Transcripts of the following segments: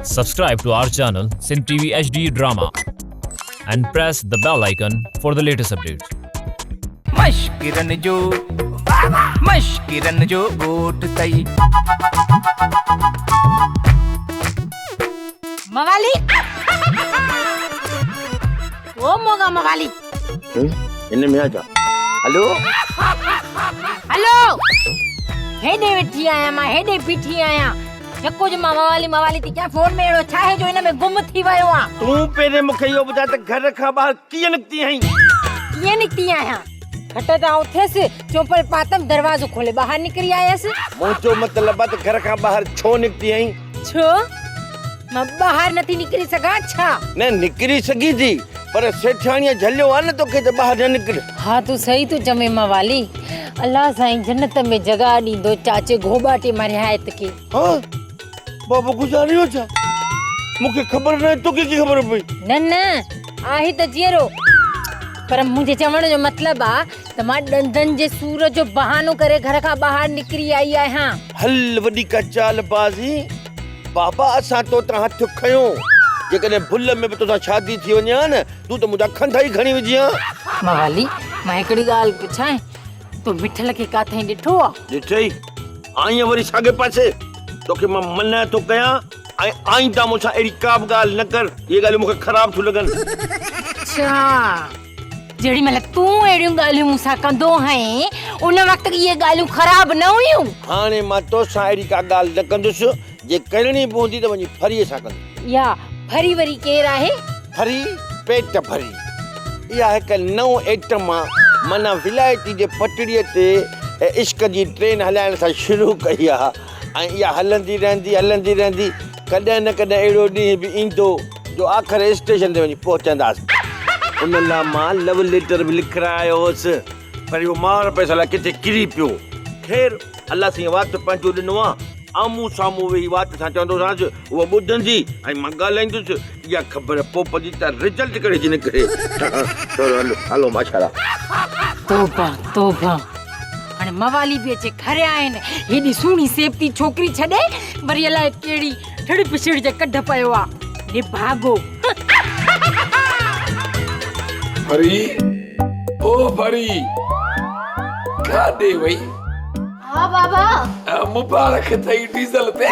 Subscribe to our channel Sindh TV HD Drama and press the bell icon for the latest updates. مشڪرن جو مشڪرن جو ڳوٺ ٿئي. موالي او موڳا موالي. هن ۾ آ ڇا؟ هلو. هلو. هيڏي ويٺي آهيان مان هيڏي بيٺي آهيان. يڪو جو مان موالي موالي ٿي ڪيان فون ۾ اهڙو ڇا آهي جو ان ۾ گم ٿي ويو آن. تون پهرين مون کي اهو ٻڌاء ته گهر کان ٻاهر ڪيئن نڪتي آهين؟ ڪيئن نڪتي آهيان؟ کٽ تان اٿيس، چوپل پاتم، دروازو کولي ٻاهر نڪري آيس. منهنجو مطلب آ ته گهر کان ٻاهر ڇو نڪتي آهين؟ ڇو؟ مان ٻاهر نٿي نڪري سگهان ڇا؟ نه نڪري سگهين ٿي پر سيٺياڻيء جهليو آ نه توکي ته ٻاهر نه نڪر. ها تون صحيح ٿو چوين موالي. الله سائين جنت ۾ جڳهه ڏيندو چاچي گهوٻاٽي مرهيائت کي. ها بابو گذاري ويو ڇا؟ مون کي خبر ناهي توکي ڪيئن خبر پئي؟ نه نه آهي ته جيئرو پر منهنجي چوڻ جو مطلب آ ته مان ڏندن جي سور جو بهانو ڪري گهر کان ٻاهر نڪري آئي آهيان. هل وڏي ڪا چال بازي بابا اسان تو تان هٿ کنيو جيڪڏهن ڀل ۾ به توسان شادي ٿي وڃي ها نه تون ته منهنجا کنڌ ئي کڻي وجهين ها. موالي مان هڪڙي ڳالهه پڇانء تو مٺل کي ڪاٿئين ڏٺو آ؟ ڏٺئي آئين وري ساڳئي پاسي توکي مان منع ٿو ڪيان ۽ آئنده مون سان اهڙي ڪا به ڳالهه نه ڪر اهي ڳالهيون مون کي خراب ٿيون لڳن. اڇا جيڏي مهل تون اهڙيون ڳالهيون مون سان ڪندو هئين، ان وقت اهي ڳالهيون خراب نه هيون؟ هاڻي مان توسان اهڙي ڪا ڳالهه نه ڪندس، جي ڪرڻي به هوندي ته وڃي ڦريء سان ڪندس. اها ڦري وري ڪير آهي؟ ڦري پيٽ ڀري. اها هڪ نئون ايٽم آ، معنيٰ ولايتي جي پٽڙيء تي عشق جي ٽرين هلائڻ سان شروع ڪئي آ ۽ اها هلندي رهندي، هلندي رهندي، ڪڏهن نه ڪڏهن اهڙو ڏينهن به ايندو جو آخر اسٽيشن تي وڃي پهچنداسين. ان لاء مان لو ليٽر به لکرائي آيو هوس، پر اهو مار پئسا لاء ڪٿي ڪري پيو. خير، الله سائينء وات پنهنجو ڏنو آ، آمهون سامهون ويهي وات سان چوندوسانس، هوء ٻڌندي ۽ مان ڳالهائيندس، اها خبر پوء پوندي ته رزلٽ ڪهڙي ٿي نڪري. ٿورو هلو، هلو ماشاءالله. توبه توبه، هاڻي موالي به اچي کريا آهن. هيڏي سهڻي سيبتي ڇوڪري ڇڏي وري الائي ڪهڙي ٺڙ پڇڙ جي ڪڍ پيو آ. نڀاڳو. ڦري او ڦري ڪاڏي وئي؟ ها بابا. مبارڪ اٿئي ڊيزل تي.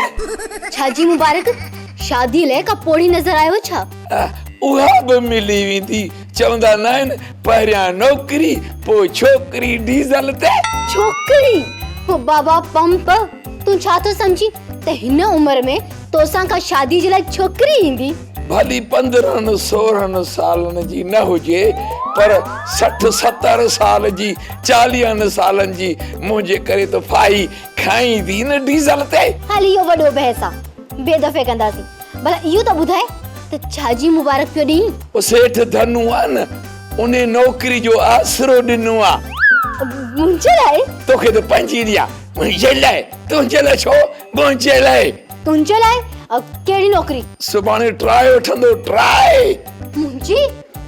ڇا جي مبارڪ؟ شادي لئه ڪا پوڙهي نظر آيو ڇا؟ اها به ملي ويندي. چوندا ناهن پهريان نوڪري پوء ڇوڪري ڊيزل تي. ڇوڪري! پوء بابا پمپ تون ڇا ٿو سمجهين ته هن عمر ۾ توسان ڪا شادي جي لاء ڇوڪري ايندي؟ ڀلي 15 16 سالن جي نه هجي پر 60 70 سال جي چاليهن سالن جي منهنجي ڪري ته ڦاهي کائيندي نه ڊيزل تي. هل اهو وڏو بحث آ ٻئي دفعي ڪنداسين. ڀلا اهو ته ٻڌاء ته ڇا جي مبارڪ پيو ڏئين؟ او سيٺ ڌنو آ نه، انهي نوڪري جو آسرو ڏنو آ. منهنجي لاء؟ توکي ته پنهنجي ڏيان. منهنجي لاء؟ تنهنجي لاء ڇو؟ منهنجي لاء. تنهنجي لاء؟ ڪهڙي نوڪري؟ سڀاڻي ٽرائي وٺندو، ٽرائي. منهنجي؟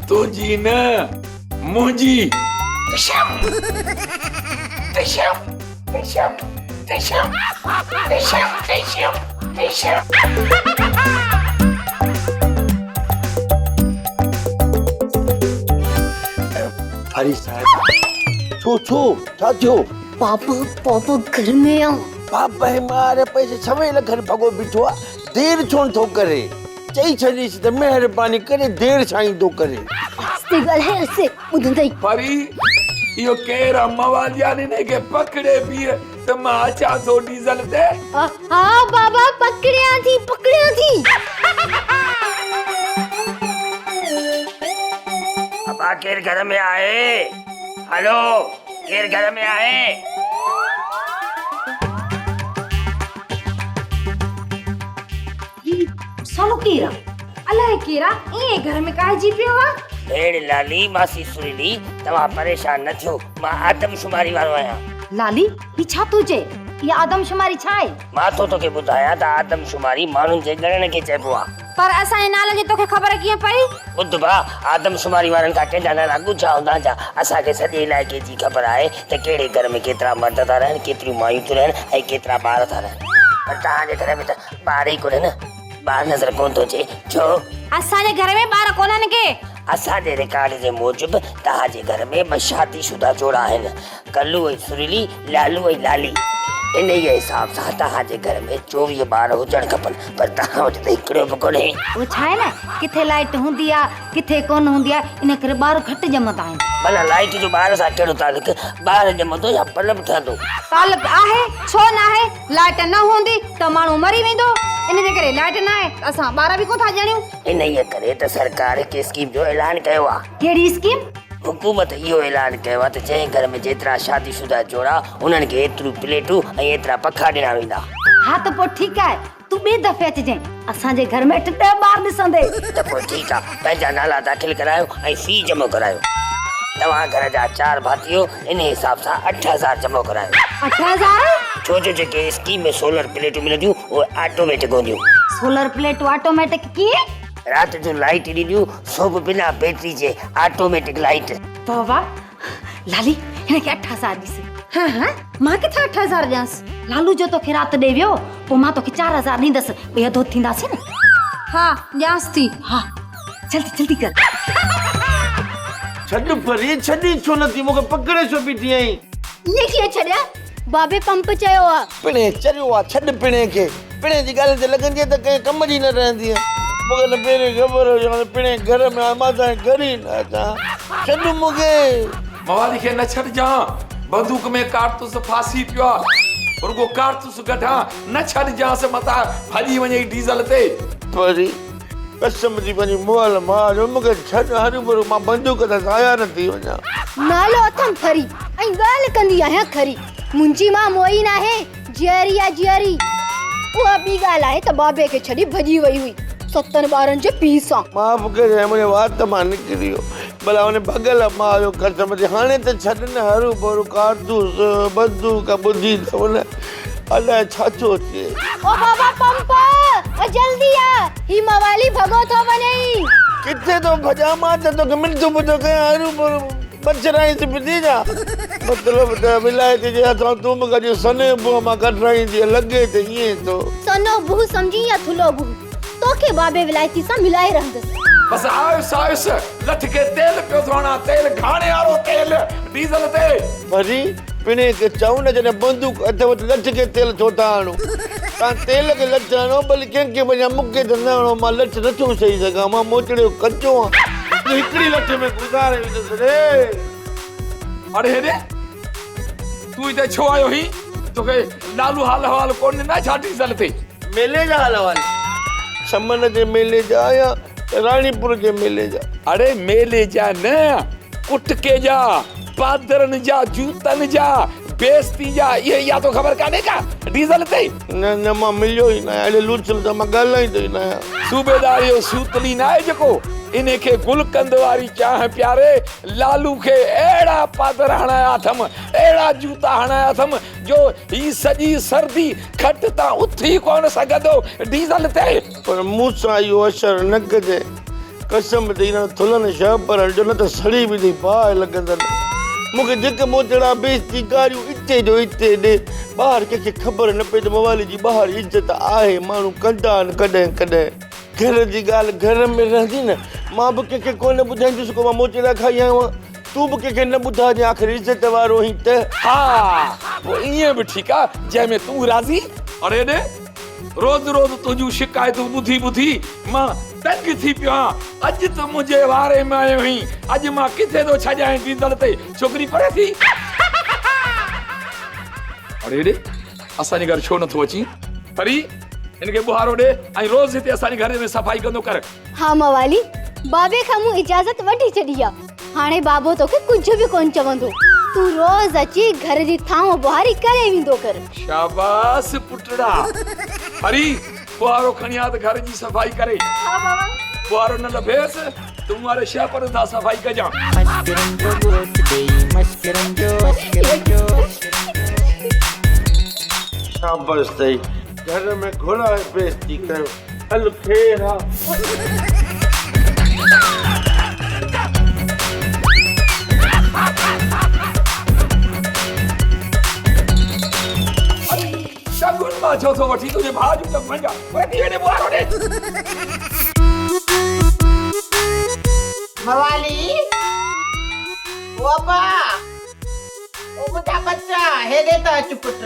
تنهنجي نه، منهنجي. ٽشم! ٽشم! ٽشم ٽشم ٽشم ٽشم ٽشم. هري صاحب ڇو ڇو ڇا ٿيو؟ بابا بابا گهر ۾ آ. بابا هي مار پئسي سويل گهر ڀڳو بيٺو آ دير ڇو نٿو ڪري چئي ڇڏيس ته مهرباني ڪري دير سان ايندو ڪري. آهستي ڳالهائي آهستي ٻڌندئي. پري اهو ڪير آ مواليان انهي کي پڪڙي بيهه ته مان اچان ٿو ڊيزل تي. ها بابا پڪڙيان ٿي پڪڙيان ٿي. ابا ڪير گهر ۾ آهي؟ هلو ڪير گهر ۾ آهي؟ هي سالو ڪير آ؟ الائي ڪير آ ائين گهر ۾ ڪاهجي پيو آ. ڀيڻ لالي، ماسي سريلي، توهان پريشان نه ٿيو، مان آدمشماري وارو آهيان. لالي، هي ڇا ٿو چئي؟ اها آدمشماري ڇا آهي؟ مان ٿو توکي ٻڌايان ته آدمشماري ماڻهن جي ڳڻڻ کي چئبو آ. پر اسان جي نالن جي توکي خبر ڪيئن پئي؟ ٻڌ ڀاء، آدمشماري وارن کان ڪنهن جا نالا ڳجها هوندا ڇا؟ اسان کي سڄي علائقي جي خبر آهي ته ڪهڙي گهر ۾ ڪيترا مرد ٿا رهن، ڪيتريون مايون ٿيون رهن ۽ ڪيترا ٻار ٿا رهن. پر توهان جي گهر ۾ ته ٻار ئي ڪونهن نه. ٻار نظر ڪونه ٿو اچي، ڇو؟ اسان جي گهر ۾ ٻار ڪونهن ڪي. اسان جي رڪارڊ جي موجب توهان جي گهر ۾ ٻه شادي شده جوڙا آهن، ڪلو ۽ سريلي، لالو ۽ لالي. انهيء حساب سان توهان جي گهر ۾ 24 ٻار هجڻ کپن، پر توهان وٽ ته هڪڙو به ڪونهي. اهو ڇا آهي نه، ڪٿي لائيٽ هوندي آ، ڪٿي ڪونه هوندي آ، ان ڪري ٻار گهٽ ڄمندا آهن. ڀلا لائيٽ جو ٻار سان ڪهڙو تعلق؟ ٻار ڄمندو يا بلب ٺهندو؟ تعلق آهي، ڇو ناهي؟ لائيٽ نه هوندي ته ماڻهو مري ويندو، ان جي ڪري لائيٽ ناهي ته اسان ٻار به ڪونه ٿا ڄڻيون. انهيء ڪري ته سرڪار هڪ اسڪيم جو اعلان ڪيو آ. ڪهڙي اسڪيم؟ حڪومت اهو اعلان ڪيو آ ته جنهن گهر ۾ جيترا شادي شده جوڙا انهن کي ايتريون پليٽون ۽ ايترا پکا ڏنا ويندا. ها ته پوء ٺيڪ آهي، تون ٻئي دفعي اچجانء، اسان جي گهر ۾ اٺ ڏهه ٻار ڏسندين. ته پوء ٺيڪ آ، پنهنجا نالا داخل ڪرايو ۽ في جمع ڪرايو. توهان گهر جا چار ڀاتي هو، انهي حساب سان 8000 جمع ڪرايو. 8000؟ ڇو جو جيڪي اسڪيم ۾ سولر پليٽون ملنديون اهي آٽوميٽڪ هونديون. سولر پليٽون آٽوميٽڪ ڪيئن؟ رات جو لائيٽ ڏينديون سو به بنا بيٽري جي آٽوميٽڪ لائيٽ. واهه واهه لالي هن کي 8000 ڏيس. ها ها مان ڪٿان 8000 ڏيانس. لالو جو توکي رات ڏئي ويو پوء مان توکي 4000 ڏيندس ٻئي اڌو ٿينداسين نه. ها ڏيانس ٿي. ها جلدي جلدي ڪر. ڇڏ پري ڇڏين ڇو نٿي مون کي پڪڙي ڇو بيٺي آهين. ائين ڪيئن ڇڏيان بابي پمپ چيو آ. پڻهين چريو آ ڇڏ پڻهين کي. پڻهين جي ڳالهين تي لڳندينء ته ڪنهن ڪم جي نه رهندينء. مون کي ته پهرين خبر هجي ها ته پڻهين گهر ۾ آهي مان تنهنجي گهر ئي نه اچان ها. ڇڏ مون کي. موالي کي نه ڇڏجان. بندوق ۾ ڪارتوس ڦاسي پيو آ. رڳو ڪارتوس ڪڍان نه ڇڏجانس متان ڀڄي وڃئي ڊيزل تي. پري قسم ٿي پنهنجي مئل ماء جو مون کي ڇڏ هروڀرو مان بندوق تان ضايع نه ٿي وڃان. نالو اٿم ٿري ۽ ڳالهه ڪندي آهيان کري. منهنجي ماء موئي ناهي، جيئري آ جيئري. اها ٻي ڳالهه آهي ته بابي کي ڇڏي ڀڄي وئي هئي ستن ٻارن جي پيء سان. معاف ڪجانء منهنجي وات مان نڪري ويو. ڀلا ان ڀڳل ماء جو قسم ٿي هاڻي ته ڇڏ نه هروڀرو ڪارتوس بندوق ٻڌي اٿم نه الائي ڇا ٿو ٿئي. او بابا پمپ او جلدي آ هي موالي ڀڳو ٿو وڃئي. ڪٿي ٿو ڀڄان مان ته توکي منٿون به ٿو ڪيان هروڀرو مڇرائين ٿي پٽي ڇا مطلب ته ولايت جي هٿان تون مون کي اڄ سنهي بوهه مان ڪڍرائيندينء لڳي ته ائين ٿو. سنهو بوهه سمجهين يا ٿلهو بوهه توکي بابي ولايتي سان ملائي رهندس. بس آيس آيس لٺ کي تيل پيو ٿو هڻان تيل گهاڻي وارو تيل ڊيزل تي. وري پڻهين کي چئون نه جڏهن بندوق اٿئو ته لٺ کي تيل ڇو ٿا هڻو. توهان تيل کي لٺ هڻو ڀلي ڪنهن کي به يا مون کي ته نه هڻو مان لٺ نٿو سهي سگهان مان موچڙي جو ڪچو آهيان. هڪڙي لٺ ۾ گذاري ويندس ري. اڙي هيڏي تون هتي ڇو آيو هين توکي لالو حال احوال ڪونه ڏنا ڇا ڊيزل تي. ميلي جا حال احوال سمن جي ميلي جا يا راڻيپور جي ميلي جا. اڙي ميلي جا نه ڪٽڪي جا، پادرن جا، جوتن جا، بيستي جا، اهي اها تو خبر ڪانهي ڪا ڊيزل تي. نه نه مان مليو ئي ناهيان اهڙي لوچل سان مان ڳالهائيندو ئي ناهيان. صوبيدار اهو سوتلي ناهي جيڪو انهي کي گلقند واري چانهه پياري لالو کي اهڙا پادر هڻايا اٿم اهڙا جوتا هڻايا اٿم جو هي سڄي سردي کٽ تان اٿي ڪونه سگهندو ڊيزل تي. پر مون سان اهو اشر نه ڪجانء. قسم ٿئي انهن ٿلهن شهپرن جو نه ته سڙي ويندي باهه لڳندن. مون کي جيڪي موچڙا بيستي گاريون اتي جو اتي ڏي. ٻاهر ڪنهن کي خبر نه پئي ته موالي جي ٻاهر عزت آهي ماڻهو ڪندا آهن ڪڏهن ڪڏهن. گهر جي ڳالهه گهر ۾ رهندي نه. مان به ڪنهن کي ڪونه ٻڌائيندس ڪو مان موچڙا کائي آيو آهيان. تون به ڪنهن کي نه ٻڌائجانء آخر عزت وارو آهين ته. ها پوء ائين به ٺيڪ آ جنهن ۾ تون راضي. اڙي ڏي روز روز تنهنجون شڪايتون ٻڌي ٻڌي مان تنگ ٿي پيو آهيان. اڄ ته منهنجي واري ۾ آيو آهين. اڄ مان ڪٿي ٿو ڇڏيانء ڊيزل تي. ڇوڪري پري ٿي. اڙي ڙي اسان جي گهر ڇو نٿو اچين؟ پري هن کي ٻهارو ڏي ۽ روز هتي اسان جي گهر ۾ صفائي ڪندو ڪر. ها موالي، بابي کان مون اجازت وٺي ڇڏي آ. هاڻي بابو توکي ڪجهه به ڪونه چوندو. تون روز اچي گهر جي ٿانو ٻهاري ڪري ويندو ڪر. شاباس پٽڙا. هري، ٻهارو کڻي آ ته گهر جي صفائي ڪري. ها بابا. ٻهارو نه لڀيس ته مون واري شهپر سان صفائي ڪجان. شابس اٿئي. گهر ۾ گهرائي بيعزتي ڪيو. هل خير آ. شگن مان ڇو ٿو وٺين تنهنجي ڀاء جون ته منجا وري ٿي وڃي ٻوهارو ڏي. ابا، او منهنجا ٻچا، هيڏي ته اچ پٽ.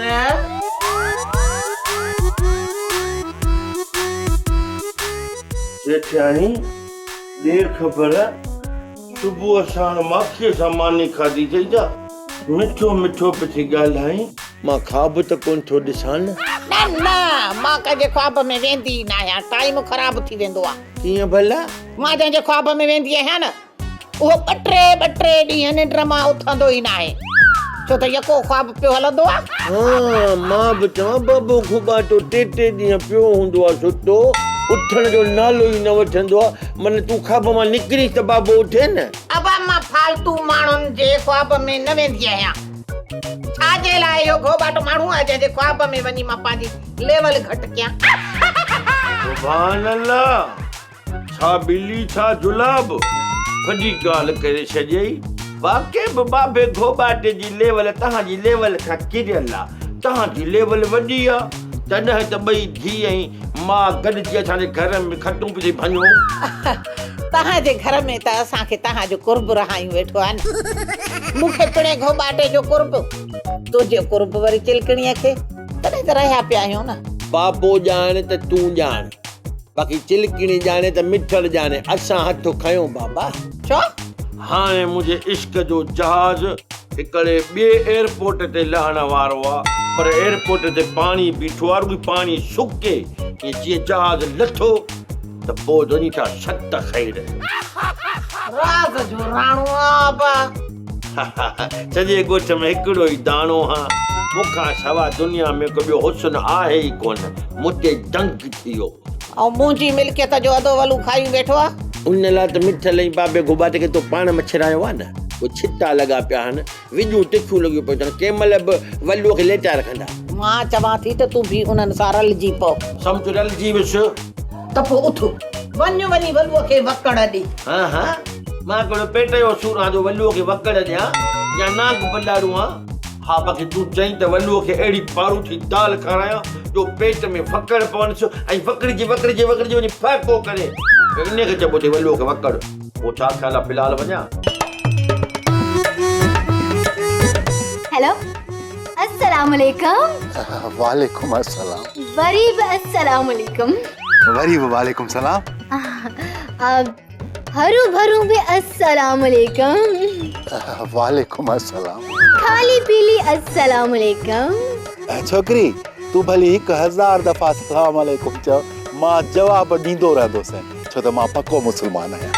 سيٺياڻي، ڏي خبر، صبح ساڻ ماکيء سان ماني کاڌي اٿئي ڇا؟ مٺو مٺو پئي ٿي ڳالهائين. مان خواب ته ڪونه ٿو ڏسان نه؟ نه نه، مان ڪنهن جي خواب ۾ ويندي ئي ناهيان، ٽائيم خراب ٿي ويندو آ. ڪيئن ڀلا؟ مان جنهن جي خواب ۾ ويندي آهيان نه، اهو ٻه ٽي ٻه ٽي ڏينهن ننڊ مان اٿندو ئي ناهي، ڇو ته يڪو خواب پيو هلندو آ. ها، مان به چوان بابو گهوٻاٽو ٽي ٽي ڏينهن پيو هوندو آ ستو، اٿڻ جو نالو ئي نه وٺندو آ، من تون خواب مان نڪريس ته بابو اٿي نه. ابا مان فالتو ماڻهن جي خواب ۾ نه ويندي آهيان. ڇا جي لاء اهو گهوٻاٽو ماڻهو آهي جنهن جي خواب ۾ وڃي مان پنهنجي ليول گهٽ ڪيان. سبحان الله! ڇا ٻلي ڇا جلاب! وڏي ڳالهه ڪري ڇڏيئي. واقعي به بابي گهوٻاٽي جي ليول توهان جي ليول کان ڪريل آ. توهان جي ليول وڏي آ. تڏهن ته ٻئي ڌيء ۽ ماء گڏجي اسان جي گهر ۾ کٽون پئي ڀڃو. توهان جي گهر ۾ ته اسان کي توهان جو قرب رهايون ويٺو آ نه. مون کي پڻهين گهوٻاٽي جو قرب، تنهنجو قرب وري چلڪڻيء کي. تڏهن ته رهيا پيا آهيون نه. بابو ڄاڻ ته تون ڄاڻ. باقي چلڪڻي ڄاڻي ته مٺڙ ڄاڻي. اسان هٿ کنيو بابا. ڇو؟ هاڻي منهنجي عشق جو جهاز هڪڙي ٻئي ايئرپورٽ تي لهڻ وارو آ، پر ايئرپورٽ تي پاڻي بيٺو آ، رڳي پاڻي سڪي ائين جيئن جهاز لٿو ته پوء وڃي ٿا ست خير. راز جو راڻو آ ابا. سڄي ڳوٺ ۾ هڪڙو ئي داڻو هان، مون کان سوا دنيا ۾ ڪو ٻيو حسن آهي ئي ڪونه، مون تي دنگ ٿي ويو. ۽ منهنجي ملڪيت جو اڌو ولو کايون ويٺو آ. ان لاء ته مٺل ۽ بابي گهوٻاٽي کي تو پاڻ مڇرايو آ نه. اهي ڇتا لڳا پيا آهن، وڄون تکيون لڳيون پيون اٿن، ڪنهن مهل به ولوء کي ليٽائي رکندا. مان چوان ٿي ته تون به انهن سان رلجي پئو. سمجهه رلجي ويس. ته پوء اٿ، وڃ وڃي ولوء کي وڪڙ ڏي. ها ها، مان ڪهڙو پيٽ جو سور آهيان جو ولوء کي وڪڙ ڏيان يا نانگ پلاڙو آهيان. ها باقي تون چئين ته ولوء کي اهڙي پاروٿي دال کارايان جو پيٽ ۾ وڪڙ پونس ۽ وڪڙجي وڪڙجي وڪڙجي وڃي ڦهڪو ڪري. انهيء کي چئبو اٿئي ولوء کي وڪڙ. پوء ڇا خيال آ في الحال وڃان؟ هيلو السلام عليڪم. وعليڪم السلام. وري به السلام عليڪم. وري به وعليڪم سلام. هرو ڀرو به السلام عليڪم. وعليڪم السلام. خالي پيلي السلام عليڪم. ڇوڪري تون ڀلي 1000 دفعا السلام عليڪم چئو مان جواب ڏيندو رهندوسين ڇو ته مان پڪو مسلمان آهيان.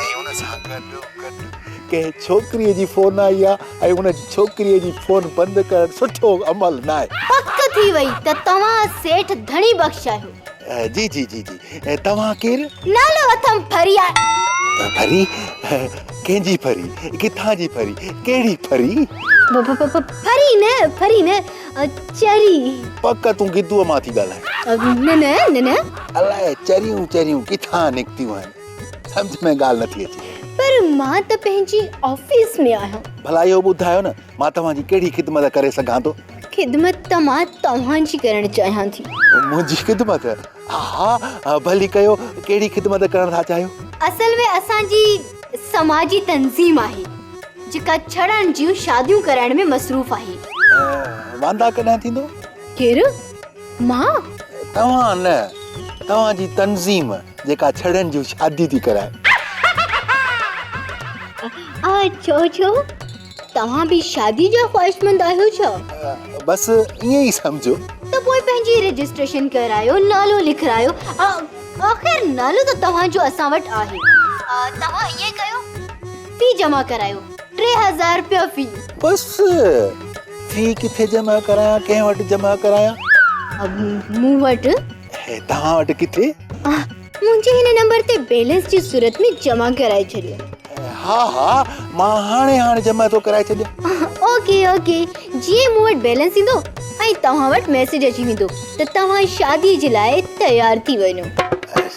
۽ ان سان گڏو گڏ ڪنهن ڇوڪريء جي فون آئي آ ۽ ان ڇوڪريء جي فون بند ڪرڻ سٺو عمل ناهي. پڪ ٿي وئي ته توهان سيٺ ڌڻي بخش آهيو. جي جي جي جي توهان ڪير؟ نالو اٿم ڦري آ. ڦري؟ ڪنهن جي ڦري؟ ڪٿان جي ڦري؟ ڪهڙي ڦري؟ ڦري نه ڦري نه چري. پڪ تون گدوء مان ٿي ڳالهائين. نه نه نه نه. الائي چريون چريون ڪٿان نڪتيون آهن. سمجهه ۾ ڳالهه نٿي اچي. پر مان ته پنهنجي آفيس ۾ آهيان. ڀلا اهو ٻڌايو نه مان توهان جي ڪهڙي خدمت ڪري سگهان ٿو؟ خدمت ته مان توهان جي ڪرڻ چاهيان ٿي. منهنجي خدمت؟ ها ها ڀلي ڪيو، ڪهڙي خدمت ڪرڻ ٿا چاهيو؟ اصل ۾ اسان جي سماجي تنظيم آهي، جيڪا ڇڙن جون شاديون ڪرائڻ ۾ مصروف آهي. واندا ڪڏهن ٿيندو؟ ڪير؟ مان؟ توهان نه، توهان جي تنظيم جيڪا ڇڙن جون شاديون ٿي ڪرائي. ڇو ڇو؟ توهان به شادي جا خواهشمند آهيو ڇا؟ بس ائين ئي سمجهو. ته پوء پنهنجي رجسٽريشن ڪرايو، نالو لکرايو. آخر نالو ته توهان جو اسان وٽ آهي. توهان ائين ڪيو، في جمع ڪرايو، 3000 رپيا في. بس في ڪٿي جمع ڪرايان، ڪنهن وٽ جمع ڪرايان؟ مون وٽ. توهان وٽ ڪٿي؟ منهنجي هن نمبر تي بيلنس جي صورت ۾ جمع ڪرائي ڇڏيو. ها ها مان هاڻي هاڻي جمع ٿو ڪرائي ڇڏيان. اوڪي اوڪي جيئن مون وٽ بيلنس ايندو ۽ توهان وٽ ميسيج اچي ويندو ته توهان شادي جي لاء تيار ٿي وڃو.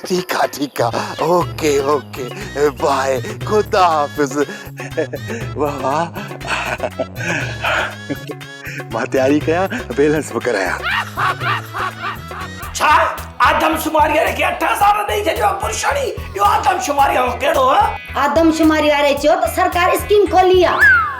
ٺيڪ آ ٺيڪ آ اوڪي اوڪي باء خدا حافظ. واه واه مان تياري ڪيان بيلنس به ڪرايان. ڇا آدمشماري واري کي 8000 ڏئي ڇڏيو آ پرشاڻي اهو آدمشماري وارو ڪهڙو آ؟ آدمشماري واري چيو ته سرڪار اسڪيم کولي آ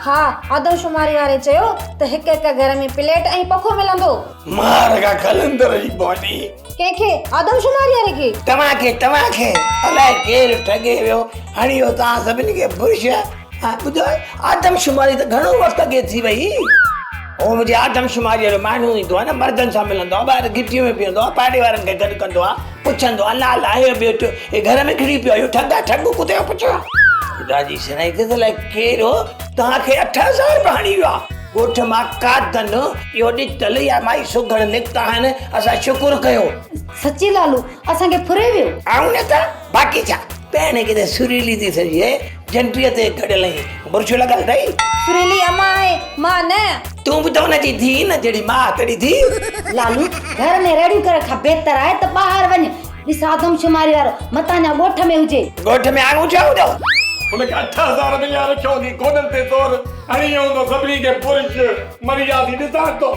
ها، آدمشماري واري چيو ته هڪ هڪ گهر ۾ پليٽ ۽ پکو ملندو. مار کان قلندر جي ٻانهي. ڪنهن کي؟ آدمشماري واري کي؟ توهان کي، توهان کي. الائي ڪير ٺڳي ويو، هڻي ويو توهان سڀني کي برش. ها ٻڌو آدمشماري ته گهڻو وقت اڳي ٿي وئي. هو منهنجي آدمشماري وارو ماڻهو ايندو آهي نه مردن سان ملندو آهي، ٻاهر گهٽيء ۾ بيهندو آهي، پاڙي وارن کي گڏ ڪندو آهي، پڇندو آهي نالا هي ٻيو ٽيو، هي گهر ۾ گهڙي پيو آهي، اهو ٺڳ آهي ٺڳ، ڪتي جو پڇ. خدا جي سڻائي ته الائي ڪير هو، توهان کي 8000 رپيا هڻي ويو آهي. ڳوٺ مان قادن، اهو ڏتل يا مائي سگهڙ نڪتا آهن، اسان شڪر ڪيو. سچي لالو، اسان کي ڦري ويو. آئون نه ته باقي ڇا؟ پهرين ڪٿي سريلي ٿي سڏجي، جنڊيء تي گهڙيل ائين برشو لڳل اٿئي. سريلي امان آهي، مان نه. تون به ته ان جي ڌيء نه، جهڙي ماء تهڙي ڌيء. لالو، گهر ۾ رڙيون ڪرڻ کان بهتر آهي ته ٻاهر وڃ. ڏس آدمشماري وارو متان اڃا ڳوٺ ۾ هجي. ڳوٺ ۾ آڱو ڇا هوندو؟ هن کي 8000 مليا رکيو هوندي گوڏن تي زور هڻي ويو هوندو سڀني کي برش مري وياسين ڏسان ٿو.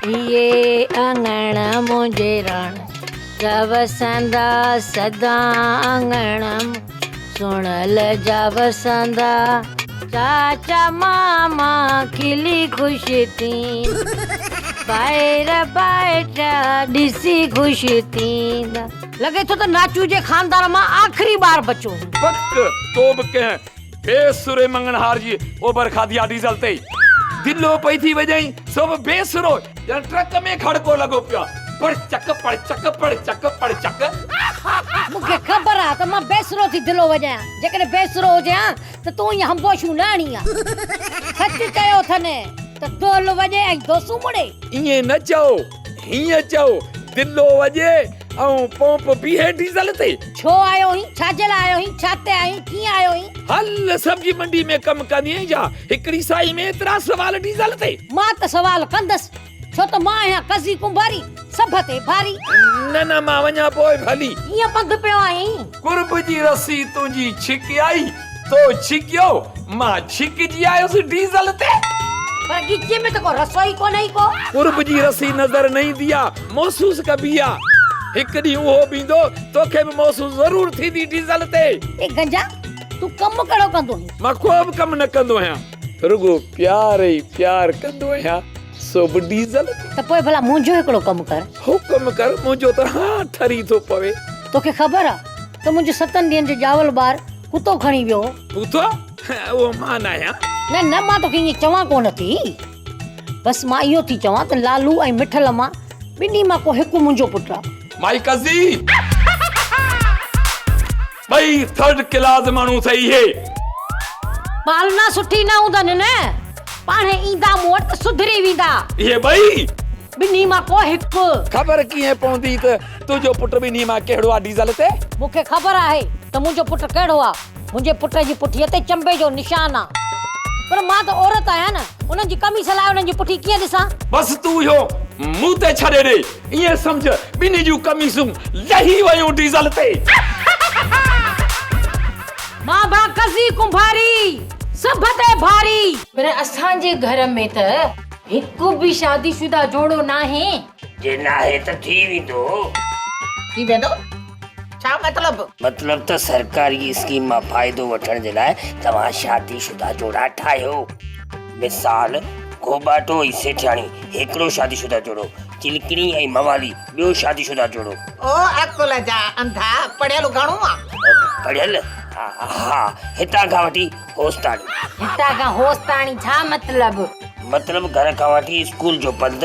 اهي اڱڻ منهنجي راڻ جا وسندا سدا اڱڻ سڻل جا وسندا چاچا ماما کلي خوش ٿيندا ڀائر ڀائٽا ڏسي خوش ٿيندا. لڳي ٿو ته ناچو جي خاندان مان آخري ٻار بچو هوندو. پڪ تو به ڪنهن بي سري مڱڻهار جي اوبر کاڌي آ ڊيزل تي دلو پئي ٿي وڄائين سو به بي سرو ڄڻ ٽرڪ ۾ کڙڪو لڳو پيو آ پڙ چڪ پڙ چڪ پڙ چڪ پڙ چڪ. مون کي خبر آ ته مان بي سرو ٿي دلو وڄايان جيڪڏهن بي سرو هجين ها ته تون ائين هنبوشيون نه هڻين ها. سچ چيو اٿن ته دهل وڄي ۽ دوسون مڙي. ائين نه چئو هيئن چئو دلو وڄي ۽ پمپ بيهي ڊيزل تي. ڇو آيو هين؟ ڇا جي لاء آيو هين؟ ڇا تي آيو هين؟ ڪيئن آيو هين؟ هل سبزي منڊي ۾ ڪم ڪندين ڇا؟ هڪڙي سائي ۾ ايترا سوال ڊيزل تي. مان ته سوال ڪندس، ڇو ته مان آهيان قضي ڪنڀاري، سڀ تي ڀاري. نه نه مان وڃان پوء ڀلي. ڪيئن پنڌ پيو آهين؟ قرب جي رسي تنهنجي ڇڪي آئي، تو ڇڪيو، مان ڇڪجي آيس ڊيزل تي. پر ڳچيء ۾ ته ڪو رسو ئي ڪونهي ڪو. قرب جي رسي نظر نه ايندي آ، محسوس ڪبي آ. هڪ ڏينهن اهو به ايندو، توکي به محسوس ضرور ٿيندي ڊيزل تي. اي گنجا، تون ڪم ڪهڙو ڪندو آهين؟ مان ڪو به ڪم نه ڪندو آهيان، رڳو پيار ئي پيار ڪندو آهيان، سو به ڊيزل تي. ته پوء ڀلا منهنجو هڪڙو ڪم ڪر. حڪم ڪر، منهنجو ته هانء ٺري ٿو پوي. توکي خبر آ ته منهنجو ستن ڏينهن جو ڄاول ٻار ڪتو کڻي ويو هو. ڪتو؟ اهو مان ناهيان. نه نه مان توکي ائين چوان ڪونه ٿي. بس مان اهو ٿي چوان ته لالو ۽ مٺل مان ٻنهي مان ڪو هڪ منهنجو پٽ آ. مائي قضي! ٻئي ٿرڊ ڪلاس ماڻهو اٿئي اهي. پالنا سٺي نه هوندن نه. پاڻهي ايندا مون وٽ ته سڌري ويندا. اهي ٻئي؟ ٻنهي مان ڪو هڪ. خبر ڪيئن پوندي ته تنهنجو پٽ ٻنهي مان ڪهڙو آ ڊيزل تي؟ مون کي خبر آهي ته منهنجو پٽ ڪهڙو آ. منهنجي پٽ جي پٺيء تي چنبي جو نشان آ. پر مان ته عورت آهيان نه، انهن جي قميص لاهي انهن جي پٺي ڪيئن ڏسان؟ بس تون اهو مون تي ڇڏي ڏي. ائين سمجهه ٻنهي جون قميصون لهي ويون ڊيزل تي. مان ڀان قضي ڪنڀاري، سڀ تي ڀاري. پر اسان جي گهر ۾ ته هڪ به شادي شده جوڙو ناهي. جي ناهي ته ٿي ويندو. ٿي ويندو؟ ڇا مطلب؟ مطلب ته سرڪاري اسڪيم مان فائدو وٺڻ جي لاء توهان شادي شده جوڙا ٺاهيو. مثال، گهوٻاٽو ۽ سيٺياڻي هڪڙو شادي شده جوڙو، چلڪڻي ۽ موالي ٻيو شادي شده جوڙو. او عقل جا انڌا، پڙهيل گهڻو آ؟ پڙهيل؟ ها، هتان کان وٺي هوستاڻي. هتان کان هوستاڻي ڇا مطلب؟ مطلب گهر کان وٺي اسڪول جو پنڌ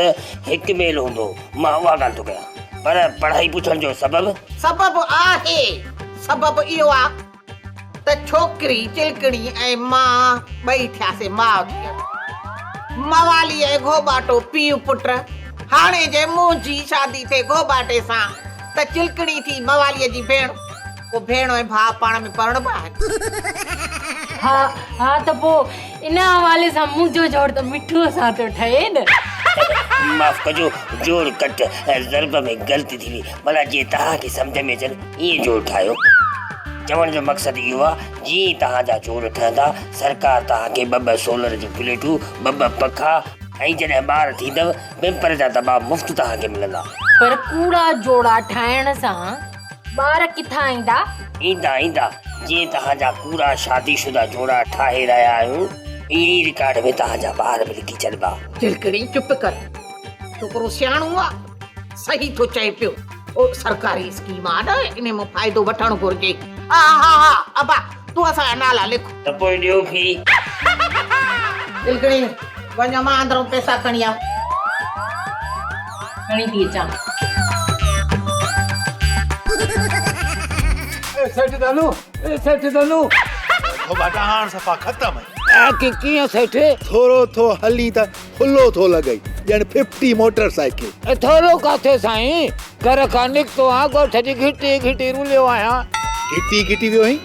هڪ ميل هوندو. مان اها ڳالهه ٿو ڪيان. پر پڙهائي پڇڻ جو سبب؟ سبب آهي. سبب اهو آ ته ڇوڪري چلڪڻي ۽ مان ٻئي ٿياسين ماء ڌيء. موالي ۽ گهوٻاٽو پيء پٽ. هاڻي جي منهنجي شادي ٿئي گهوٻاٽي سان ته چلڪڻي ٿي مواليء جي ڀيڻ. پوء ڀيڻ ۽ ڀاء پاڻ ۾ پرڻبا آهن. ها ها ته پوء ان حوالي سان منهنجو جوڙ ته مٺوء سان ٿو ٺهي نه. معاف ڪجو جوڙ ڪٽ ضرب ۾ غلطي ٿي وئي ڀلا جيئن توهان کي سمجهه ۾ اچن ائين جوڙ ٺاهيو. چوڻ جو مقصد اهو آ جيئن ئي توهان جا جوڙ ٺهندا سرڪار توهان کي ٻه ٻه سولر جون پليٽون ٻه ٻه پکا ۽ جڏهن ٻار ٿيندؤ پمپر جا دٻا مفت توهان کي ملندا. پر ڪوڙا جوڙا ٺاهڻ سان ٻار ڪٿان ايندا؟ ايندا ايندا. جيئن توهان جا ڪوڙا شادي شده جوڙا ٺاهي رهيا آهيون، ائين ئي رڪارڊ ۾ توهان جا ٻار به لکي ڇڏبا. چلڪڻي چپ ڪر. ڇوڪرو سياڻو آ، صحيح ٿو چئي پيو. او سرڪاري اسڪيم آ نه، انهي مان فائدو وٺڻ گهرجي. ها ها ها ابا، تون اسان جا نالا لک. ته پوء ڏيو في. چلڪڻي، وڃ امان اندرون پئسا کڻي آ. کڻي ٿي اچان. اي سيٺ ڌنو، اي سيٺ ڌنو. ٿوٻاٽا هاڻ صفا ختم آهين. اي ڪيئن سيٺ؟ ٿورو ٿو هلين ته ڦلو ٿو لڳئي ڄڻ ففٽي موٽر سائيڪل. اي ٿورو ڪاٿي سائين، گهر کان نڪتو آهيان ڳوٺ جي گهٽي گهٽي رليو آهيان. گهٽي گهٽي ويو آهين؟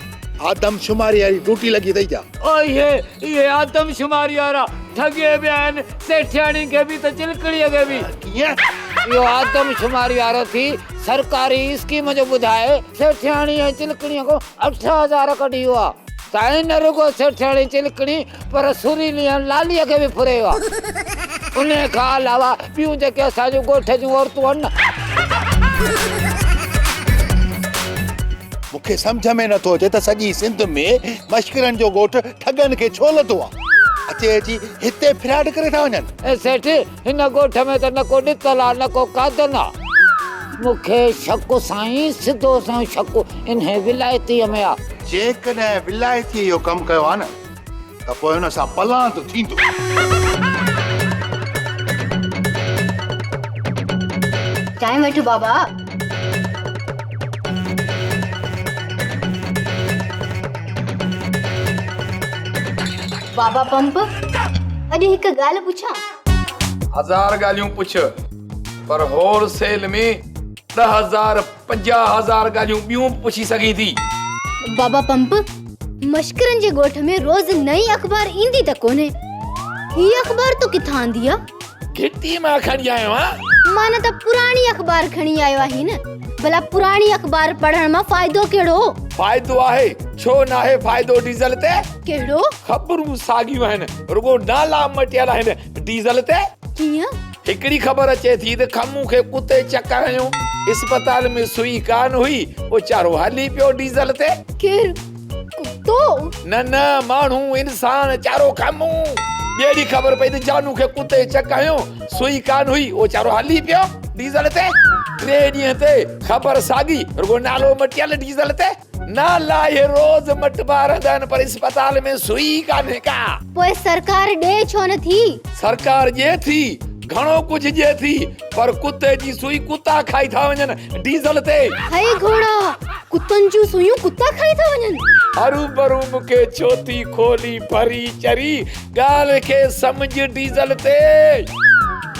آدم شماري واري ڊيوٽي لڳي اٿئي ڇا؟ او اهي اهي آدم شماري وارا ٺڳي ويا آهن سيٺياڻي کي به ته چلڪڻيء کي به. ڪيئن؟ اهو آدم شماري وارو ٿي سرڪاري اسڪيم جو ٻڌائي سيٺياڻي ۽ چلڪڻيء کان 8000 ڪڍي ويو آهي. سائين نه رڳو سيٺياڻي چلڪڻي پر سريلي ۽ لاليء کي به ڦري ويو آهي. انهيء کان علاوه ٻيون جيڪي اسان جون ڳوٺ جون عورتون آهن نه. مون کي سمجهه ۾ نٿو اچي ته سڄي سنڌ ۾ مشڪرن جو ڳوٺ ٺڳن کي ڇو لڌو آهي. اچي اچي هتي فراڊ ڪري ٿا وڃن. اي سيٺ، هن ڳوٺ ۾ ته نه ڪو ڏتل آ نه ڪو قادن آ. مون کي شڪ سائين، سڌو سنئون شڪ انهيء ولايتيء ۾ آ. جيڪڏهن ولايتيء اهو ڪم ڪيو آ نه ته پوء هن سان پلاند ٿيندو. چانهه وٺ بابا. بابا پمپ، اڄ هڪ ڳالهه پڇان؟ هزار ڳالهيون پڇ، پر هول سيل ۾ 10,000 50,000 ڳالهيون ٻيون به پڇي سگهين ٿي. بابا پمپ، مشڪرن جي ڳوٺ ۾ روز نئين اخبار ايندي ته ڪونهي. هيء اخبار تو ڪٿان آندي آ؟ گهٽي مان کڻي آيو آهيان. معنيٰ ته پراڻي اخبار کڻي آيو آهين نه؟ ڀلا پراڻي اخبار پڙهڻ مان فائدو ڪهڙو؟ فائدو آهي، ڇو ناهي فائدو ڊيزل تي؟ ڪهڙو؟ خبرون ساڳيون آهن، رڳو نالا مٽيل آهن ڊيزل تي. ڪيئن؟ هڪڙي خبر اچي ٿي ته کمون کي ڪتي چڪ هنيو، اسپتال ۾ سوئي ڪانه هئي، ويچارو هلي پيو ڊيزل تي. ڪير؟ ڪتو؟ نه نه ماڻهو، انسان، چارو کمون. ٻئي ڏينهن خبر پئي ته جانو کي ڪتي چڪ هنيو، سوئي ڪانه هئي، ويچارو هلي پيو ڊيزل تي. ٽئين ڏينهن تي خبر ساڳي، رڳو نالو مٽيل ڊيزل تي. نالا اهي روز مٽبا رهندا آهن پر اسپتال ۾ سوئي ئي ڪانهي ڪا. پوء سرڪار ڏئي ڇو نه ٿي؟ سرڪار ڏئي ٿي، گهڻو ڪجهه ڏئي ٿي، پر ڪتي جي سوئي ڪتا کائي ٿا وڃن ڊيزل تي. هئي گهوڙا، ڪتن جون سوئيون ڪتا کائي ٿا وڃن. هروڀرو مون کي ڇو ٿي کولي ڀري چري، ڳالهه کي سمجهه ڊيزل تي.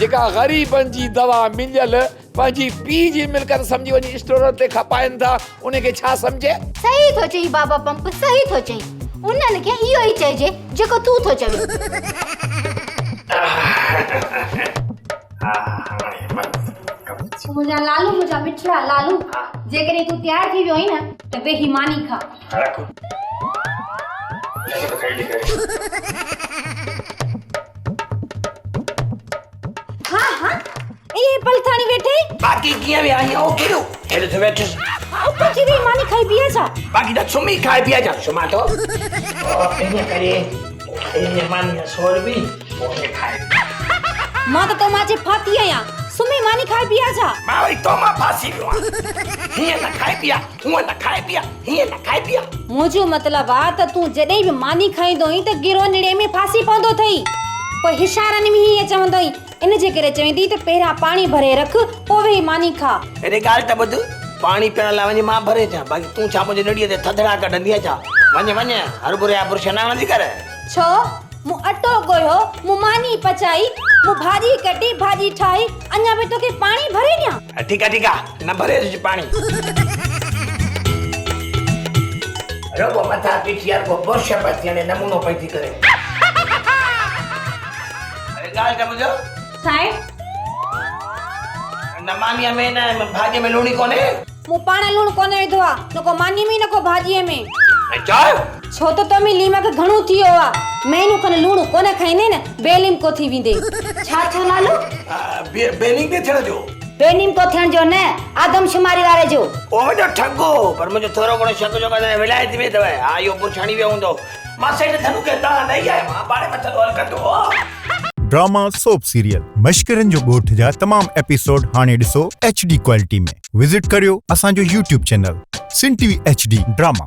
جيڪا غريبن جي دوا مليل پنهنجي پيء جي ملڪيت سمجهي وڃي اسٽورن تي کپائين ٿا، انهي کي ڇا سمجهي؟ صحيح ٿو چئين بابا پمپ، صحيح ٿو چئين. انهن کي اهو ئي چئجي جيڪو تون ٿو چوين. منهنجا لالو، منهنجا مٺڙا لالو، جيڪڏهن تون تيار ٿي ويو آهين نه ته ويهي ماني کاء. ها ها ايئن پلٿاڻي ويٺي. باقي ڪيئن ويا آهين او ڪيڏو هيڏ ٿي ويٺس. اتي ٿي ويهي ماني کائي پي اچان. باقي ته سمهي کائي پي اچان سمهان ٿو. ائين ڪري ائين ماني نه سوربي پوء ائين کائي. مان ته تو مان اچي ڦاٿي آهيان سمهي ماني کائي پي اچان. مان وري تو مان ڦاسي ويو آهيان. هيئن نه کائبي آ هونئن نه کائبي آ هيئن نه کائبي آ. منهنجو مطلب آ ته تون جڏهن به ماني کائيندو آهين ته گرو نڙي ۾ ڦاسي پوندو اٿئي. پوء هشارن ۾ هيئن چوندو آهين. ان جي ڪري چوين ٿي ته پهريان پاڻي ڀري رک پوء ويهي ماني کاء. هيڏي ڳالهه ته ٻڌ، پاڻي پيئڻ لاء وڃي مان ڀري اچان، باقي تون ڇا منهنجي نڙيء تي ٿڌڙا ڪڍندينء ڇا؟ وڃ وڃ، هرڀري جا برش نه هڻندي ڪر. ڇو؟ مون اٽو ڳوهيو، مون ماني پچائي، مون ڀاڄي ڪٽي، ڀاڄي ٺاهي، اڃا به توکي پاڻي ڀري ڏيان؟ ٺيڪ آ ٺيڪ آ، نه ڀري اچج پاڻي. رڳو مٿان پيٺي آ، رڳو برش پئي ٿي هڻي، نمونو پئي ٿي ڪري. اڙي ڳالهه ته ٻڌ. سائين. نه مانيء ۾ نه ڀاڄيء ۾ لوڻ ئي ڪونهي. مون پاڻ لوڻ ڪونه وڌو آ، نه ڪو مانيء ۾ نه ڪو ڀاڄيء ۾. ۽ چؤ. ڇو ته تو ۾ ليمڪ گهڻو ٿي ويو آ. مهينو کن لوڻ ڪونه کائيندين نه، بي ليمڪو ٿي ويندين. ڇا ٿيو لالو؟ بي ليمڪي ٿيڻ جو. بينيمڪو ٿيڻ جو نه، آدمشماري واري جو. اهو وڏو ٺڳ هو، پر منهنجو ٿورو گهڻو شڪ جو ڪڏهن ولايت ۾ اٿو. ها، اهو برش هڻي ويو هوندو. مان سيٺ ڌنو کي دانهن ڏئي آيو آهيان، پاڻهي مسئلو حل ڪندو. ڊراما سوپ سيريل مشڪرن جو ڳوٺ جا تمام ايپيسوڊ هاڻي ڏسو ايڇ ڊي ڪوالٽي ۾ وزٽ ڪريو اسان جو YouTube channel Sindh T V H D drama.